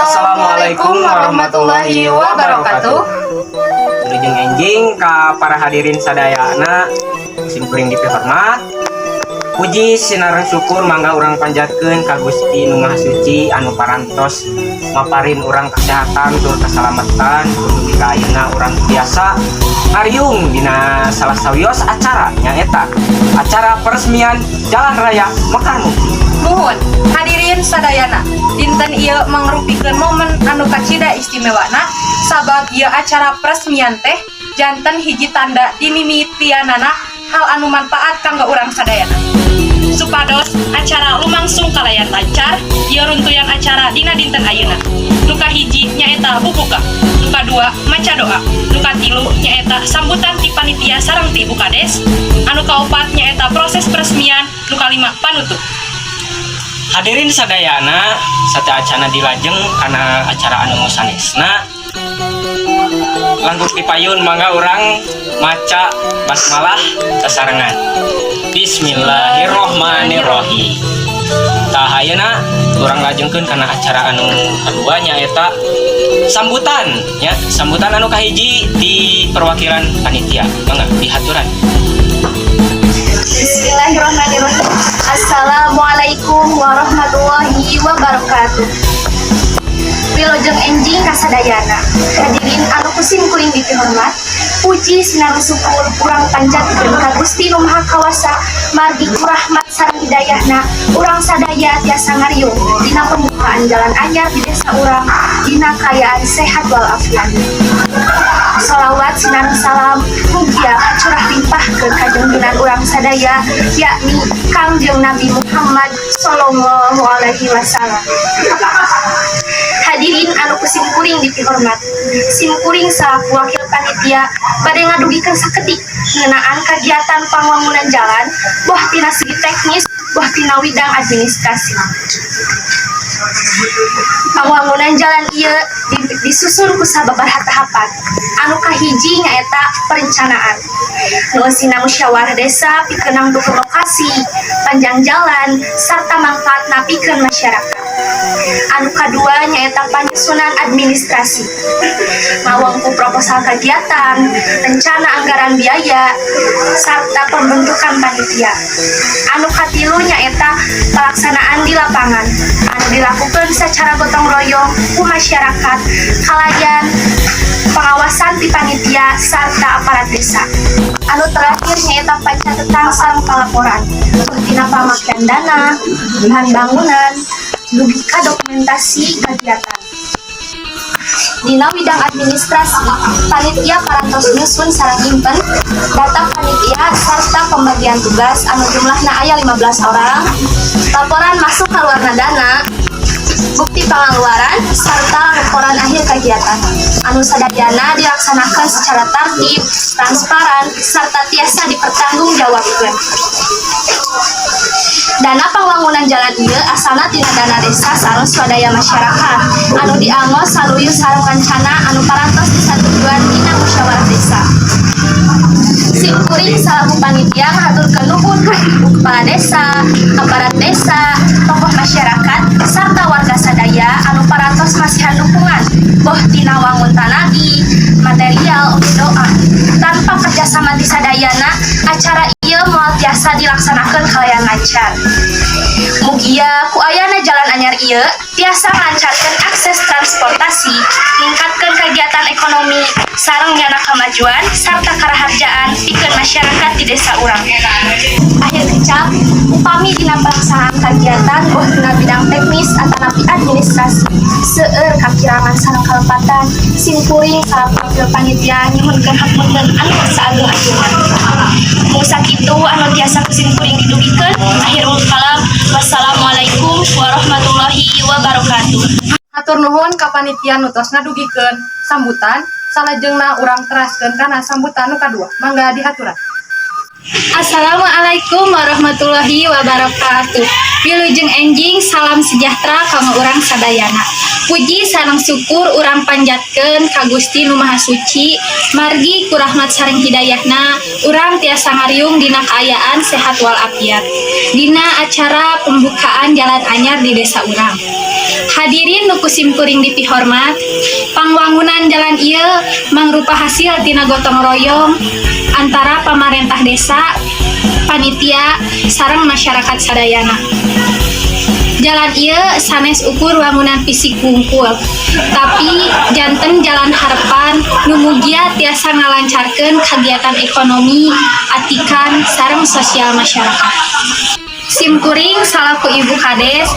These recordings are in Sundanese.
Assalamualaikum warahmatullahi wabarakatuh. Wilujeng enjing ka para hadirin sadayana, simkuring dipihormat. Puji sinareng syukur mangga urang panjatkeun ka Gusti Nu Maha Suci anu parantos maparin urang kesehatan tur keselamatan dugi ka ayeuna urang tiasa ngariung dina salah sawios acara, nyaeta acara peresmian Jalan Raya Mekar Mukti. Muhun, hadirin sadayana, dinten ieu mangrupikeun momen anu kacida istimewana, sabab ieu acara peresmian teh janten hiji tanda dimimitianana hal anu manfaat kanggo urang sadayana. Supados acara lumangsung kalayan lancar, ieu runtuyan acara dina dinten ayeuna. Nu kahiji nyaeta bubuka, nu kadua maca doa, nu katilu nyaeta sambutan ti panitia sareng ti Ibu Kades, anu kaopat nyaeta proses peresmian, nu kalima panutup. Hadirin sadayana, sateuacana dilajeng kana acara anu sanesna, langkung dipayun mangga urang maca basmalah sasarengan. Bismillahirrohmanirrohim. Tah, ayeuna urang lajengkeun kana acara anu kadua, nyaeta sambutan ya. Sambutan anu kahiji di perwakilan panitia, mangga dihaturan. Bismillahirrahmanirrahim. Assalamualaikum warahmatullahi wabarakatuh. Wilujeng enjing kasadayana. Hadirin anu ku simkuring dipihormat. Puji sinareng syukur urang panjatkeun ka Gusti Nu Maha Kawasa, margi ku rahmat sareng hidayahna urang sadaya tiasa ngariung dina pembukaan jalan anyar di desa urang dina kaayaan sehat walafiat. Salawat sinareng salam mugia kacurah limpahkeun ka junjungan urang sadaya, yakni Kangjeng Nabi Muhammad Sallallahu Alaihi Wasallam. Hadirin anu ku simkuring dipihormat, simkuring selaku wakil panitia bade ngadugikeun sakedik ngeunaan kegiatan pangwangunan jalan, boh tina segi teknis, boh tina widang administrasi. Pangwangunan jalan ieu disusun ku sababaraha tahapan. Anu kahiji nyaeta perencanaan, nu eusina musyawarah desa pikeun nangtukeun lokasi, panjang jalan, sarta manfaatna pikeun masyarakat. Anu kadua nyaeta penyusunan administrasi, ngawengku proposal kegiatan, rencana anggaran biaya, sarta pembentukan panitia. Anu katilu nyaeta pelaksanaan di lapangan, anu dilakukan secara gotong royong ku masyarakat kalayan pengawasan ti panitia sarta aparat desa. Anu terakhir nyaeta pencatatan sareng pelaporan tina pamakaian dana, bahan bangunan, dugi ka dokumentasi kegiatan. Dina widang administrasi, panitia parantos nyusun sareng nyimpen data panitia serta pembagian tugas anu jumlahna aya 15 orang, laporan masuk keluarna dana, bukti pengeluaran, serta laporan akhir kegiatan. Anu sadayana dilaksanakan secara tertib, transparan, serta tiasa dipertanggungjawabkan. Dana pembangunan jalan ieu asalna tina dana desa sareng swadaya masyarakat anu dianggo saluyu sareng rencana anu parantos disatujuan dina musyawarah desa. Simkuring salaku panitia ngahaturkeun nuhun ka Ibu Kepala Desa, aparat desa, tokoh masyarakat, serta warga sadaya anu parantos masihan dukungan boh tina wangun tanagi, material, oge doa. Tanpa kerjasama ti sadayana, acara ieu moal tiasa dilaksanakeun kalayan lancar. Mugia ku ayana jalan anyar ieu tiasa ngalancarkeun akses transportasi, ningkatkeun kegiatan ekonomi, sareng nyandak kemajuan sarta karaharjaan pikeun masyarakat di desa urang. Akhir kecap, upami dina pelaksanaan kegiatan boh dina bidang teknis atanapi administrasi seueur kakirangan sareng kalepatan, simkuring salaku wakil panitia nyuhunkeun hapunten anu saageng-agengna. Mung sakitu anu tiasa ku simkuring didugikeun. Akhirul kalam, wassalamualaikum warahmatullahi wabarakatuh. Hatur nuhun ka panitia nu tos ngadugikeun sambutan. Salajengna urang teraskeun kana sambutan nu kadua. Mangga dihaturan. Assalamualaikum warahmatullahi wabarakatuh. Wilujeng enjing, salam sejahtera kanggo urang sadayana. Puji sareng syukur urang panjatkeun ka Gusti Nu Maha Suci, margi ku rahmat sareng hidayahna urang tiasa ngariung dina kaayaan sehat walafiat dina acara pembukaan jalan anyar di desa urang. Hadirin nu ku simkuring dipihormat, pangwangunan jalan ieu mangrupa hasil tina gotong royong antara pamarentah desa, panitia, sareng masyarakat sadayana. Jalan ieu sanes ukur wangunan fisik wungkul, tapi janten jalan harapan nu mugia tiasa ngalancarkeun kagiatan ekonomi, atikan, sareng sosial masyarakat. Simkuring salaku Ibu Kades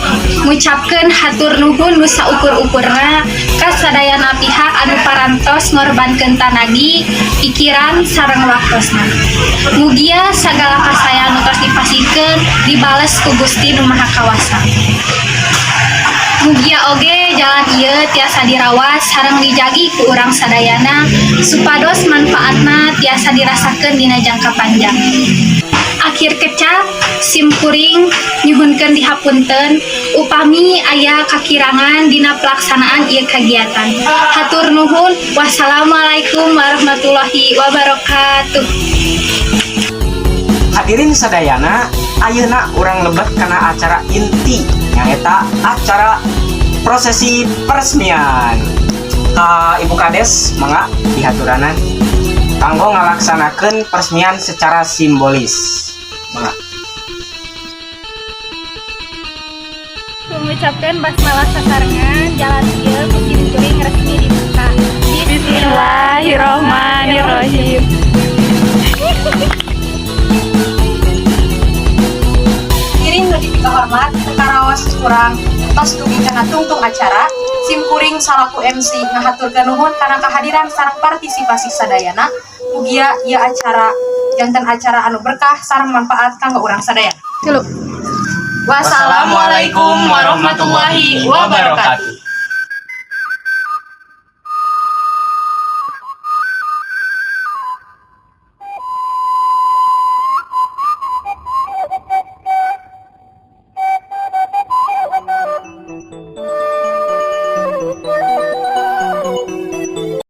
ngucapkeun hatur nuhun nu saukur-ukurna ka sadayana pihak anu parantos ngorbankeun tanagi, pikiran, sareng waktosna. Mugia sagala kasaean nu tos dipasihkeun dibales ku Gusti Nu Maha Kawasa. Mugia oge jalan ieu tiasa dirawat sareng dijagi ku urang sadayana supados manfaatna tiasa dirasakeun dina jangka panjang. Akhir kecap, simkuring nyuhunkeun dihapunten upami aya kakirangan dina pelaksanaan ieu kagiatan. Hatur nuhun. Wassalamualaikum warahmatullahi wabarakatuh. Hadirin sadayana, ayeuna urang lebet kana acara inti, nyaeta acara prosesi peresmian. Ka Ibu Kades, mangga dihaturanan kanggo ngalaksanakeun peresmian secara simbolis. Mangga. Mengucapkan basmalah sasarengan, jalan ieu ku simkuring resmi dibuka. Bismillahirrahmanirrahim. Hadirin nu dipikahormat, teu karaos urang tos dugi kana tungtung acara. Simkuring salaku MC ngahaturkeun nuhun kana kehadiran sareng partisipasi sadayana. Mugia ieu acara janten acara anu berkah sareng manfaat kanggo urang sadayana. Tilu. Wassalamualaikum warahmatullahi wabarakatuh.